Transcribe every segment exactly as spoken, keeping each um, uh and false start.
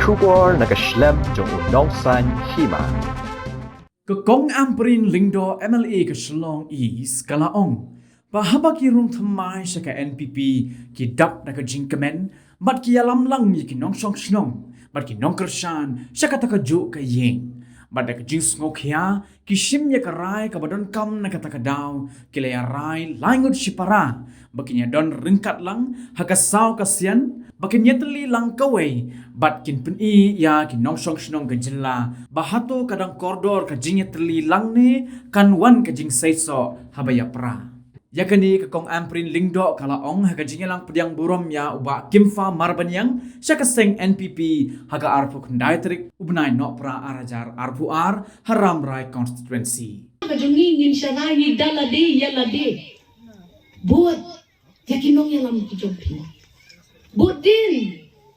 Khubor na ka shlem jong u nongsaiñ hima. Ka Kong Ampareen Lyngdoh M L A ka Shillong East ka la ong ba haba ki rung thymmai sha ka N P P ki dap da ka jingkmen bad ki ïalam lang ïa ki nongshong shnong bad ki nongkyrshan sha kata kajuh ka ïing. Bad da ka jingsngewkhia ki shim ïa ka rai kaba donkam na kata ka daw, ki la ïa rai lai ngut shipara ba kin ïa don ryngkat lang ha ka saw ka sian, ba kin ïa tylli lang kawei bad kin pyni ïa ki nongshong shnong ka jylla ba hato ka dang kordor ka jingïatylli lang ne kan wan ka jingseisoh haba ïa pra. Ïa kane ka Kong Ampareen Lyngdoh ka la ong ha ka jingïalang pdiang burom ïa u Bah Kimfa Marbaniang sha ka seng N P P ha ka arphew khyndai tarik u bnai Nohprah ar hajar arphew ar ha Rambrai Constituency. Ka jong ngi ngin shah rai da lade ïa lade. Bud ïa ki nongïalam ki jong phi. Bud dien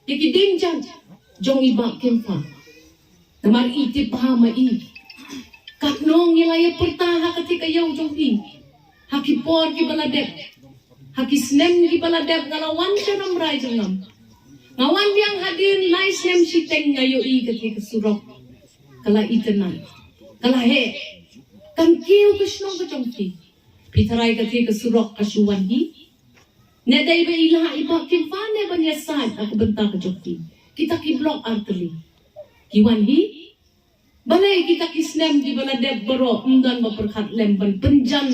ïa ki ding jait jong i Bah Kimfa. Namar i tip bha ma i. Katno ngi la ïa pyrta ha kata ka ïew jong i. Ha ki por kiba la dep. Ha ki snem kiba la dep nga la wan sha Rambrai Jyrngam. Nga wan biang hadien lai snem shiteng nga ïohi kata ka surok. Ka la itynnad. Ka la heh. Kan kiew ka shnong ka jong phi. Phi tharai kata ka surok ka shu wan hi. Ne dei ba i la i Bah Kimfa ne ban ïasaid ha ka bynta ka jong phi. Kita ki block artylli. Ki wan hi. Balei kita ki snem kiba la dep baroh ym don ba pyrkhat lem ban pynjan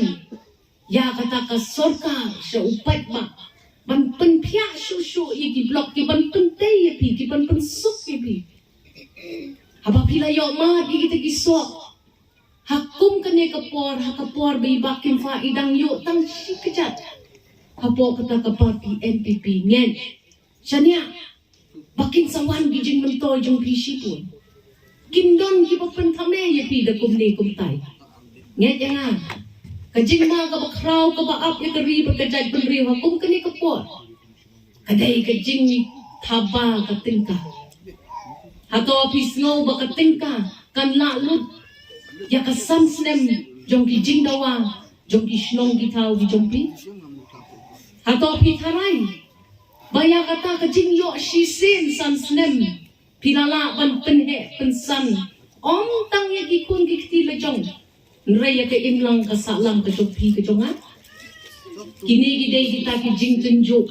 ïa kata ka sorkar sha u paidbah ban pynphiah shuh shuh ïa ki block ki ban pyntei ïa phi ki ban pynsuk ïa phi. Haba phi la ïoh mad ïa kita ki soh ha kum kane ka por ha ka por ba i Bah Kimfa i dang ïoh tang shi kjat hapoh kata ka party N P P ngeit. Shaniah ba kin sa wan ki jingmyntoi jong phi shibun. Kin don kiba pynthame ïa phi da kumne kumtai. Ngeit ïa nga ka jingma kaba khraw kaba ap ïa ka ri bad ka jaitbynriew ha kum kane ka por. Ka dei ka jingthaba ka tyngka. Hato phi sngew ba ka tyngka kan lah lut ïa ka san snem jong ki jingdawa jong ki shnong ki thaw ki jong phi? Hato phi tharai ba ïa kata ka jingïoh shisien san snem phi la lah ban pynheh pynsan ym tang ïa ki khun ki kti la jong, hynrei ïa ka imlang ka sahlang ka jong phi ka jong nga? Kine ki dei kita ki jingtynjuh.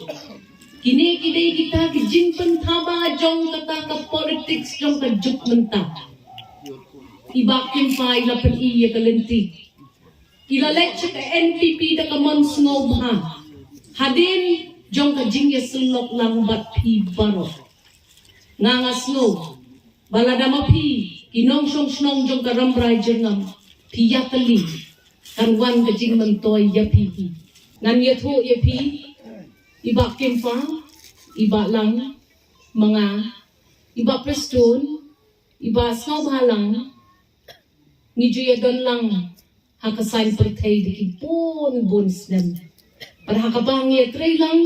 Kine ki dei kita ki jingpynthaba jong kata ka politiks jong ka juk mynta. I Bah Kimfa i la pyni ïa ka lynti. I la leit sha ka N P P da ka mon sngewbha hadien jong ka jingïasyllok lang bad phi baroh. Nga nga sngew ba lada ma phi ki nongshong shnong jong ka Rambrai Jyrngam phi ïatylli kan wan ka jingmyntoi ïa phi hi. Ngan ïathuh ïa phi, i Bah Kimfa, i Bah Lang, ma nga, i Bah Prestone, i Bah Sngewbhalang, ngi ju ïadon lang ha ka saiñ pyrthei da ki bun bun snem. Bad ha kaba ngi ïatrei lang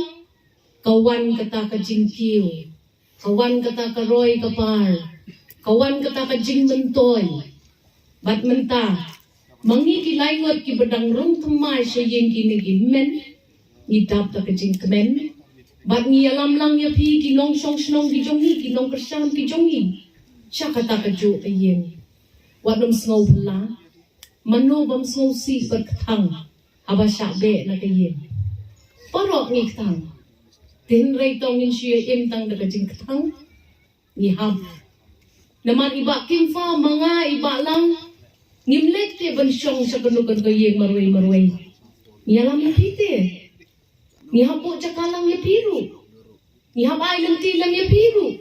ka wan kata ka jingkiew, ka wan kata ka roi ka par, ka wan kata ka jingmyntoi. Bad mynta ma ngi ki lai ngut kiba dang rung thymmai sha ïing kine ki hynmen, ngi dap da ka jingkmen. Bad ngi ïalam lang ïa phi ki nongshong shnong ki jong ngi, ki nongkyrshan ki jong ngi sha kata kajuh ka ïing. Wat nym sngew phylla. Mano bym sngewsih bad kthang haba shah beh na ka ïing? Baroh ngi kthang. Te hynrei to ngin shu ïa im tang da ka jingkthang? Ngi hap. Namar i Bah Kimfa, ma nga, i Bah Lang, ngim leit te ban shong sha kano kano ka ïing marwei marwei. Ngi ïalam ïa phi te. Ngi hap buh jaka lang ïa phi ruh. Ngi hap ai lynti lang ïa phi ruh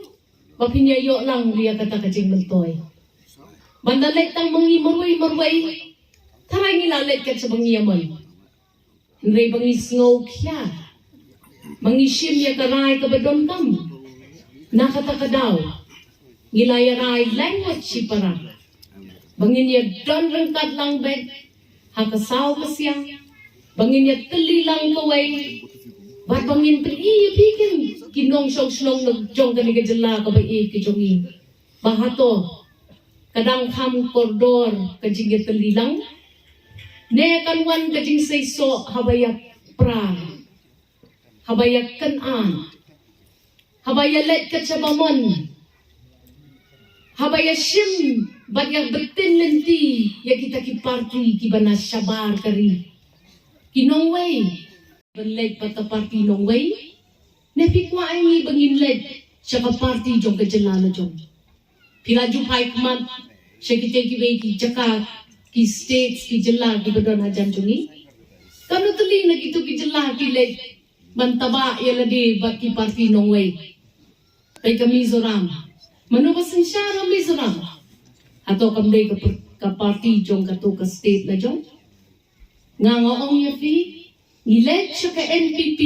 ba phin ïa ïoh lang ïa kata ka jingmyntoi. Ban da leit tang ma ngi marwei marwei, tharai ngi la leit kat sha ba ngi ïa mon. Hynrei ba ngi sngewkhia, ba ngi shim ïa ka rai kaba donkam. Na kata ka daw ngi la ïa rai lang wat shipara ba ngin ïa don ryngkat lang bad ha ka saw ka siang, ba ngin ïa tylli lang kawei, bad ba ngin pyni ïa phi kin ki nongshong shnong jong kane ka jylla kaba ïeit ka jong ngi ba hato ka dang kham kordor ka jingïatylli lang, ne kan wan ka jingseisoh haba ïa pra, haba ïa kynad, haba ïa leit kat sha ba mon. Haba ïa shim bad ïa btin lynti ïa kita ki parti kiba na shabar ka ri, ki nongwei ban leit bad ka parti nongwei. Ne phi kwah ïa ngi ba ngin leit sha ka parti jong ka jylla la jong? Phi la ju phai khmat sha kita kiwei ki jaka, ki states, ki jylla kiba don hajan jong ngi? Katno tylli na kitu ki jylla ki leit ban tabah ïa lade bad ki parti nongwei? Peit ka Mizoram. Mano ba synshar ha Mizoram? Hato kam dei ka, ka parti jong kato ka state la jong? Nga nga ong ïa phi, ngi leit sha ka N P P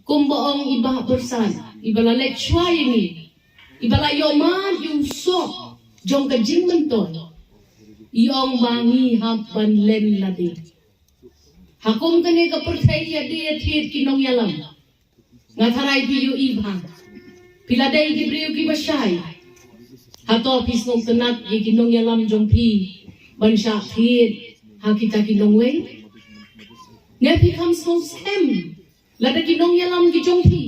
kumba ong i Bah Bursar, iba la leit shuwa ïa ngi, iba la ïoh mad ïa u soh jong ka jingmyntoi. I ong ba ngi hap ban len lade. Ha kum kane ka pyrthei ïa dei ïa thied ki nongïalam. Nga tharai phi ïohi bha. Phi la dei ki briew kiba shai. Hato phi sngewtynnat ïa ki nongïalam jong phi ban shah thied ha kita ki nongwei? Ne phi kham sngewskhem lada ki nongïalam ki jong phi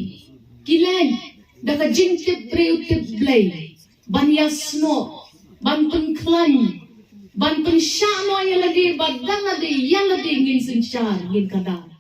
ki leit da ka jingtip briew tip Blei ban ïasnoh, ban pynkhlaiñ, ban pynshah noh ïa lade ba da lade ïa lade ngin synshar, ngin kdar?